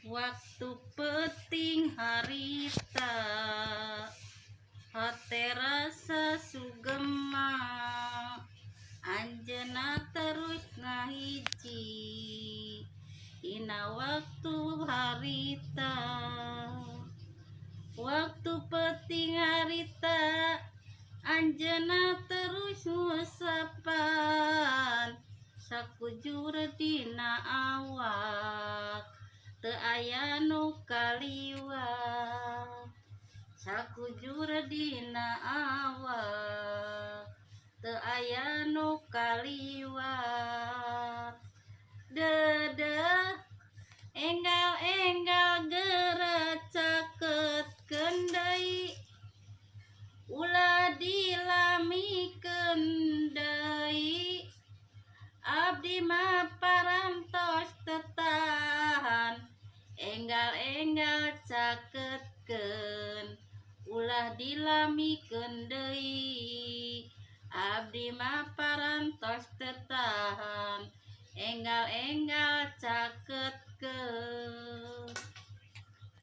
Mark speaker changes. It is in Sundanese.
Speaker 1: Waktu peuting harita, hate rasa sugema, Anjeunna terus ngahiji dina waktu harita. Waktu peuting harita, Anjeunna terus ngusepan sakujur dina awak, teu aya nu kaliwat. Sakujur dina awak, teu aya nu kaliwat. Deudeuh enggal-enggal geura caketkeun deui, ulah dilamikeun deui. Abdi mah parantos teu tahan, enggal-enggal caketkeun, ulah dilamikeun deui. Abdi mah parantos teu tahan, enggal-enggal caketkeun.